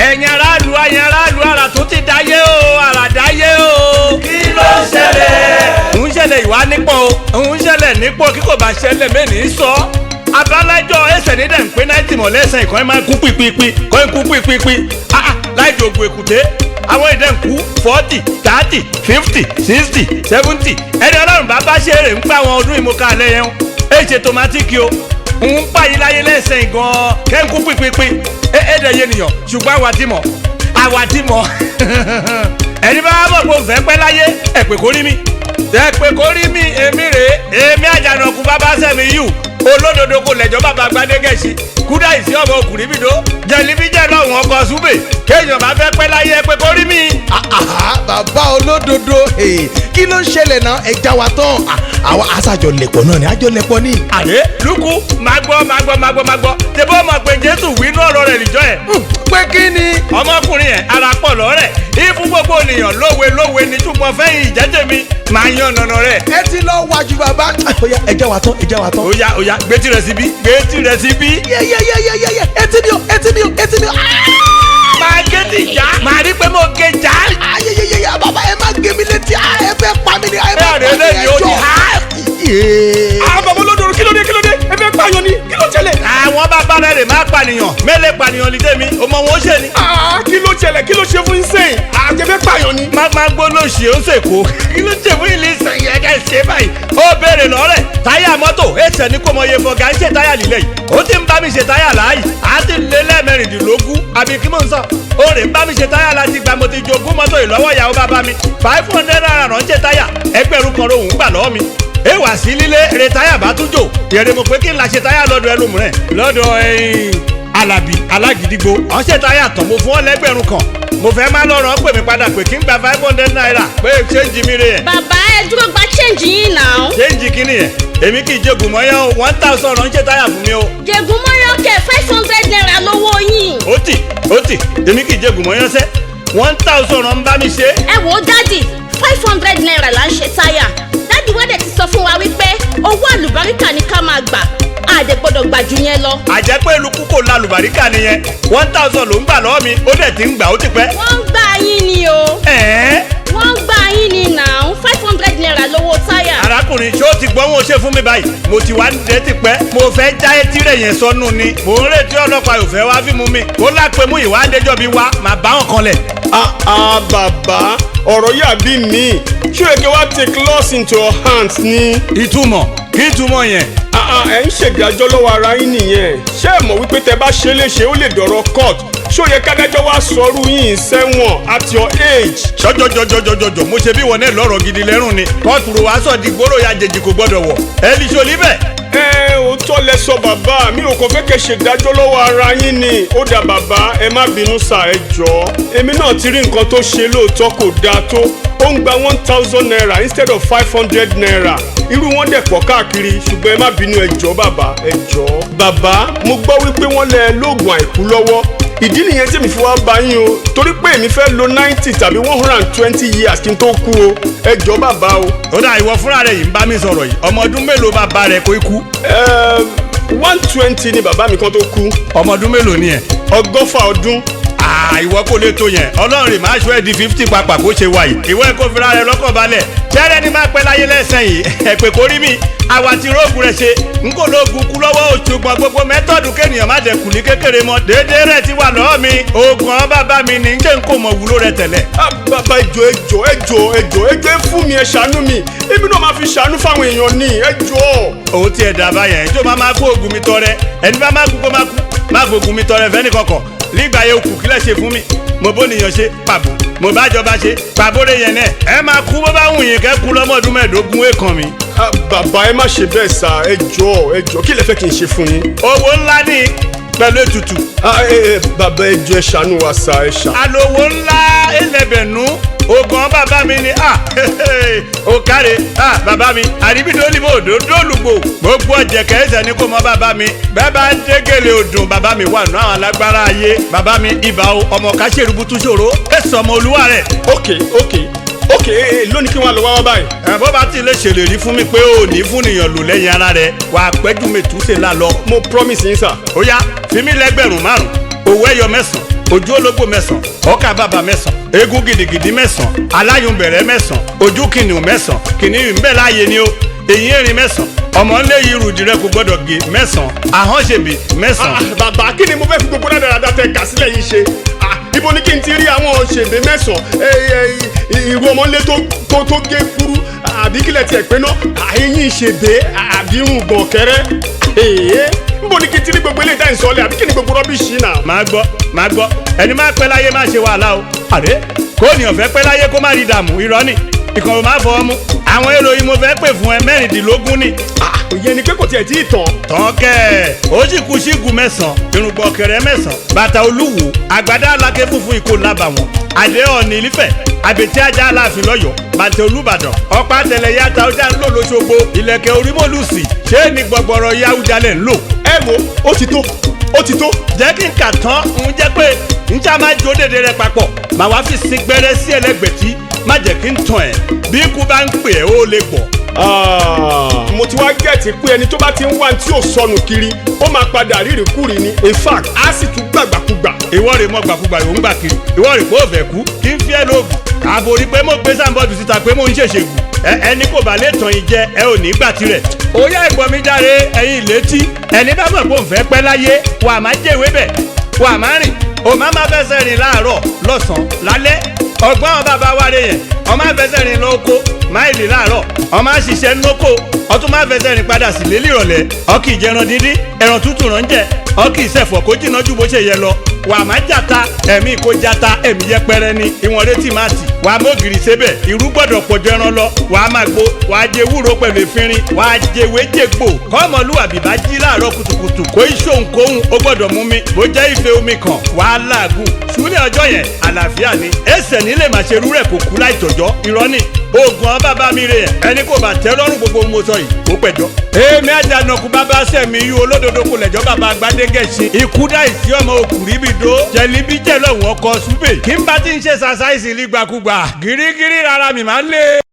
Ẹ̀yin aráàlú, ẹ̀yin aráàlú, àrà tó ti dáyé o, àrà dáyé o. Kí ló ń ṣẹlẹ̀? Ń ṣẹlẹ̀ ìwà nípò o, ń ṣẹlẹ̀ nípò kí kò bá ṣẹlẹ̀ mẹ́ni sọ. Abalájọ ẹsẹ̀ ní dẹ̀ ń pé 90 mọ̀ lẹ́sẹ̀ ìkọ́ ẹ̀ máa kú pípípí kọ́ ẹ̀ kú pípípí láì jòògùn èkúté. Àwọn ìdẹ̀ ń kú 40, 30, 50, 60, 70. Ẹni ọlọ́run bá bá ṣe èrè ń pa àwọn ọdún ìmọ̀ká alẹ́ yẹn ẹ ṣe tomatiki o. Ń pààyè láyé lẹ́sẹ̀ gan-an kẹ́ ń kú pípípí ẹ ẹ dẹ̀ yé nìyàn, ṣùgbọ́n àwa ti mọ̀, àwa ti mọ̀. Ẹni bá mọ̀ pé òun fẹ́ pẹ́ láyé, ẹ pè kó rí mi, ẹ pè kó rí mi. Èmi rèé, èmi Àjànàkú bàbá sẹ́mi yù olódodo kò lẹ́jọ́ bàbá gbadégẹ̀ṣì kúdà ìsí ọmọ òkùnrin bìdó jẹ̀líbíjẹ̀ lọ́hùn ọkọ̀ súbè. Kéèyàn bá fẹ́ pẹ́ láyé, ẹ pè kó rí mi. Bàbá olódodo, kí ló ń ṣẹlẹ̀ náà? Ẹ já wa tán. Àwa aṣàjọ lẹ̀pọ̀ náà ni, àjọ lẹ̀pọ̀ ni. Àlẹ́ lukú, máa gbọ́, máa gbọ́, máa gbọ́, máa gbọ́. Tẹ́bọ́ mọ̀ pé Jésù wí inú ọ̀rọ̀ rẹ̀ níjọ́ ẹ̀. Pé kí ni? Ọmọkùnrin yẹn ara pọ̀ lọ́rẹ̀ ìfún gbogbo ènìyàn lówe lówe ní túbọ̀ fẹ́yìn ìjẹ́tẹ̀mí máa yan nànà rẹ̀. Ẹ ti lọ wájú bàbá. Ó yá, ẹ já wa tán, ẹ já wa tán. Ó yá, ó yá, gbé tirẹ̀ síbí, gbé tirẹ̀ síbí. Yẹ́yẹ́yẹ́yẹ́yẹ́, etí mi o, etí mi o, etí mi o. Máa gé ti já, máa rí pé mo gé já. Ayẹyẹyẹ, bàbá, ẹ má gé mi létí. Ẹ fẹ́ pa mí ni, ẹ má pa Bẹ́ẹ̀ mí. rẹ̀ Ẹ lẹ́yìn ó jọ. ti há. Àwọn bàbá olódodo, kí ló dé? Kí ló dé? Ẹ fẹ́ pààyàn ni? Kí ló ṣẹlẹ̀? Àwọn bàbá rẹ̀ rè má pànìyàn mẹ́lẹ̀ pànìyàn lè tẹ̀mí ọmọ wọn ó ṣe ni. Kí ló ṣẹlẹ̀? Kí ló ṣe fún yín sẹ́yìn? Àjẹ fẹ́ pààyàn ni. Má má gbólóṣì ó ṣèkó. Kí ló ṣe fún ilé ìsẹ̀yìn ẹ̀ka ṣe báyìí? Ó béèrè lọ́rẹ̀ táyà mọ́tò ẹ̀sẹ̀ ní kò mọ iye fọ̀gá ń ṣe táyà lílẹ̀ yìí. Ó ti ń bá mi ṣe táyà láàyè á ti lé lẹ́ẹ̀mẹrìndínlógún àbí kí mò ń sọ. Ó rè ń bá mi ṣe táyà láti gbà mo ti jogún mọ́tò ìlọ́wọ́ ìyàwó bàbá mi. ₦500 rán ṣe táyà, 1,000 lòún gbà lọ́wọ́ mi. Ẹ wà sí lílé eré táyà bá tún jò yẹrẹ mo pé kí n la ṣe táyà lọ́dọ̀ ẹlòmíràn lọ́dọ̀ ẹ̀yìn Alábì alágídígbò. Ọ̀n ṣe táyà tán, mo fún ọ lẹ́gbẹ̀rún 1. Mo fẹ́ má lọ́rọ̀ pè mí padà pé kí n gba ₦500 pé change mi rè yẹn. Bàbá, ẹ dúró gba change yín náà. Change kí nìyẹn? Èmi kì í jẹ́gùn mọ́yán o. 1,000 ránṣẹ́ táyà fún mi o. Jẹ̀gùn mọ́yán kẹ̀? ₦500 lówó yín. Ó tì, ó tì, èmi kì í jẹ́gùn mọ́yán sẹ́. 1,000 rán bá mi ṣe. Ẹ wò ó daddy, ₦500 là ń ṣe táyà. Daddy wá dẹ̀ ti sọ fún wa wípé owó àlùbáríkà ni ká máa gbà, a dẹ̀ gbọ́dọ̀ gbà ju yẹn lọ. Àjẹpẹ́ eluku kò lálùbáríkà nìyẹn. 1,000 ló ń gbà lọ́wọ́ mi, ó dẹ̀ ti ń gbà ó ti pẹ́. Wọ́n ń gbà yín ni o. Ẹ̀ẹ́. Wọ́n ń gbà yín ni náà. ₦500 lówó táyà. Arákùnrin, ṣé ó ti gbọ́ wọn ṣe fún mi báyìí? Mo ti wá ń dẹ́ tipẹ́, mo fẹ́ já etí rẹ̀ yẹn sọnù ni. Mò ń retí ọlọ́pàá yóò fẹ́ wá fíìmù mi kó lápẹ́ mú ìwà àdéjọ́ bí wá màá bá wọn kanlẹ̀. Ah, bàbá, ọ̀rọ̀ yà bí mi. Ṣé o yẹ kí wá take laws into your hands ni? Ìtumọ̀ kí ìtumọ̀ yẹn? Ah, ẹ̀ ń ṣèdájọ́ lọ́wọ́ ara yín nìyẹn. Ṣé ẹ mọ̀ wípé tẹ bá ṣe léṣe, ó lè dọ̀rọ̀ court? Ṣé ó yẹ kádájọ́ wá sọrú yín sẹ́wọ̀n at your age? Ṣọjọjọjọjọjọ, mo ṣe bí wọn náà lọ́rọ̀ gidi lẹ́rùn ni. Kóòtù ro wàá sọ di gbóró ya jèjì kò gbọ́dọ̀ wọ̀ ẹ lè ṣòlí bẹ́ẹ̀. Ẹ òótọ́ lẹ sọ, bàbá mi ò kàn fẹ́ kẹ́ ṣèdájọ́ lọ́wọ́ ara yín ni. Ó dà, bàbá, ẹ má bínú sà, ẹ jọ̀ọ́. Èmi náà ti rí nǹkan tó ṣe, lóòótọ́ kò dáa tó. Ó ń gba ₦1,000 instead of ₦500. Irú wọn dẹ̀ pọ̀ káàkiri, ṣùgbọ́n ẹ má bínú, ẹ jọ̀ọ́ bàbá, ẹ jọ̀ọ́. Bàbá, mo gbọ́ wípé wọ́n lẹ lóògùn àìkú lọ́wọ́. Ìdí nìyẹn tí èmi fi wá bá yín o, torí pé èmi fẹ́ lo 90 tàbí 120 years kí n tó kú o. Ẹ jọ̀ọ́ bàbá o. Ó dà, ìwọ fúnra rẹ̀ yìí ń bá mi sọ̀rọ̀ yìí, ọmọ ọdún mélòó bàbá rẹ̀ kó ikú? 120 ni bàbá mi kan tó kú. Ọmọ ọdún mélòó ni ẹ? 120 ọdún. Ìwọ kò lè tó yẹn. Ọlọ́run rè máa ṣọ́ ẹ di 50 papà kó ṣe wà yìí. Ìwọ ẹ kó fira rẹ lọ́kàn balẹ̀. Tẹ́rẹ́ ni máa pẹ́ láyé lẹ́sẹ̀ yìí, ẹ pé kó rí mi. Àwa ti róògùn rẹ̀ ṣe n kò lóògùn kú lọ́wọ́, òṣùgbọ́n gbogbo method kéèyàn má dẹ̀kù ní kékeré mọ́ déédéé rẹ̀ ti wà lọ́wọ́ mi. Oògùn àwọn bàbá mi ní ṣé n kò mọ̀ wúlò rẹ̀ tẹ̀lẹ̀. Ah, bàbá, ẹ jọ̀ọ́, ẹ jọ̀ọ́, ẹ jọ̀ọ́, ẹ jọ̀ọ́, ẹ jọ̀ọ́, ẹ fún mi, ẹ ṣàánú mi. Èmi náà máa fi ṣàánú fáwọn èèyàn ní, ẹ jọ̀ọ́. Òun tiẹ̀ dà báyẹn tó máa máa kó oògùn mi tọrẹ. Ẹni bá máa kú kó máa kú, máa fògùn mi tọrẹ fẹ́ni kankan nígbà yẹn kù. Kílẹ̀ ṣe fún mi? Mo bó nìyàn ṣe pàbó, mo bá jọba ṣe pàbó rẹ yẹn náà. Ẹ máa kú bó bá wù yín kẹ́ kú lọ́mọdún 15 èèkàn mi. Ah, bàbá, ẹ má ṣe bẹ́ẹ̀ sà, ẹ jọ̀ọ́, ẹ jọ̀ọ́. Kí lẹ fẹ́ kí n ṣe fún yín? Owó ńlá ní pẹ̀lú ètùtù. Ah, ẹ ẹ bàbá, ẹ jọ̀ọ́, ẹ ṣàánú wa sà, ẹ ṣà. Alówó ńlá ẹlẹ́bẹ̀nú ogun bàbá mi ni. Ah, ó káre. Ah, bàbá mi àríbídólìbò òdòdólùgbò gbogbo ọ̀jẹ̀ kẹsẹ̀ ni kò mọ bàbá mi bẹ́ẹ̀ bá ń dégèlè òdùn. Bàbá mi wà nù àwọn alágbára ayé. Bàbá mi ibà o, ọmọ káṣíìrúbùtú ṣòro ẹ̀sọ́ ọmọ olúwa rẹ̀. Ok, lónìí kí wọ́n lọ wá wá báyìí. Ẹ bó bá ti lè ṣèlérí fún mi pé ò ní fún nìyàn lò lẹ́yìn ara rẹ̀, wà á pẹ́jù mẹ́túnṣe là lọ. Mo promise yín sà. Ó yá, fi mí lẹ́gbẹ̀rún 5, owó ẹyọ 9. Ojú ológbò 9, ọkà bàbà 9, eégún gidigidi 9, aláyùnbẹ̀rẹ̀ 9, ojú kìnìún 9, kìnìún ń bẹ láàyè ni o, èyí erin 9, ọmọ ńlẹ̀ yìí rùdí rẹ kò gbọ́dọ̀ gé 9, ahọ́n ṣèbí 9. Bàbá, kí ni mo fẹ́ fi gbogbo dáadáa tẹ kà sílẹ̀ yìí ṣe? Ibo ni kí n ti rí àwọn ṣèbé 9, irú ọmọlé tó gé kúrú, àbí kílẹ̀ tiẹ̀ pé ná eyín ṣèbé, àbí irun gbọ̀nkẹ́rẹ́? Níbo ni kí n ti rí gbogbo eléyìí tá ìsọ̀lẹ̀, àbí kí ni gbogbo rubbish náà? Máa gbọ́, máa gbọ́, ẹni máa pẹ́ láyé máa ṣe wàhálà o. Àdé kó ní ọ̀fẹ́ pẹ́ láyé kó má rí dààmú, irọ́ ni ìkànnì máa fọ ọmú. Àwọn èrò yìí mo fẹ́ pè fún ẹ 16 ni. Òye ni pé kò tiẹ̀ tí ì tán. Tán kẹ́ ẹ̀, ó sì kú sígun 9, irùngbọ̀n kẹrẹ 9, bàtà olúwo, àgbàdá aláké funfun ìkó lábàwọ̀n, àdé ọ̀nì ìlífẹ̀, àbètí ajá aláàfin lọ́yọ̀ọ́, bàtà olúbàdàn, ọ̀pá tẹlẹ yàtà ọjà ńlò lóṣogbo, ìlẹ̀kẹ̀ orímọ̀lùsì, ṣé ní gbọgbọrọ yáwújalẹ̀ ńlò. Ẹ wo, ó ti tó, ó ti tó. Jẹ́ kí n kà tán, ń jẹ́ pé n ṣá máa jó dédé rẹ papọ̀, màá wá fi sin gbẹ́rẹ́ sí ẹlẹ́gbẹ̀tì, má jẹ́ kí n tàn ẹ́, bí ikú bá ń pè ẹ́ ó lè gbọ́. Mo ti wá get pé ẹni tó bá ti ń wá tí ò sọnù kiri, ó máa padà rírì kúrì ni. In fact, á sì tún gbàgbàkúgbà. Ìwọ rè mọ gbàkúgbà yòó ń gbà kiri, ìwọ rè kó fẹ́ kú kí n fi ẹ́ lóògùn àbòrí pé mo gbé sáńbọ́ọ̀dù síta pé mo ń ṣèṣègùn ẹni kò bá lè tàn yín jẹ, ẹ ò ní gbà tirẹ̀. Ó yá, ìgbọ́n mi járe, ẹ̀yin létí, ẹni bá mọ̀ pé òun fẹ́ pẹ́ láyé, wà má jẹ́wé bẹ̀, wà má rìn, ò má má fẹsẹ̀ rìn láàárọ̀, lọ́sàn-án, lálẹ́. Ọgbọ́n àwọn bàbá wa rè yẹn, ọmọ àfẹsẹ̀ rìn lọ oko máìlì láàárọ̀, ọmọ àṣìṣe ńlọ́kọ̀, ọtún má fẹsẹ̀ rìn padà sílé nírọ̀lẹ́. Ọkì ìjẹran díndín, ẹran tútù ránjẹ, ọkì ìṣẹ̀fọ̀ kó jìnnà ju bó ṣe yẹ lọ. Wà má jàta ẹ̀mí kó jata, ẹ̀mí yẹpẹrẹ ni ìwọ̀n retí má tì. Wà á mọ́gìrì sébẹ̀, irú gbọ́dọ̀ pọ̀jù ẹran lọ. Wà á máa gbó, wà á jẹ ewúro pẹ̀lú efinrin, wà á jẹwé jẹgbò. Kọ́mọlúwàbí bá jí láàárọ̀ kùtùkùtù, kó iṣóhunkóhun ó gbọ́dọ̀ mú mi, bó jẹ́ ife omi kan, wà á làágùn ṣúlẹ̀ ọjọ́ yẹn, àlàáfíà ni. Ẹsẹ̀ nílé màá ṣe rúrẹ̀ kò kú láì tọ̀jọ́, irọ́ ni. Oògùn àwọn bàbá mi rè yẹn, ẹni kò bá tẹ́ lọ́rùn gbogbo mo sọ yìí kó pẹ̀jọ́. Èmi àjànàkú bàbá sẹ̀mí yú olódodo kò lẹ̀jọ́ bàbá gbadégẹ̀ṣin. Ikú dá ìsí ọmọ òkùnrin bí do jẹ̀líbí jẹ̀ lọ́wọ́ ọkọ̀ súbè. Kí n bá ti ń ṣe ṣàṣàìsì nígbàkúgbà gírígírí rárá mi máa ń lé.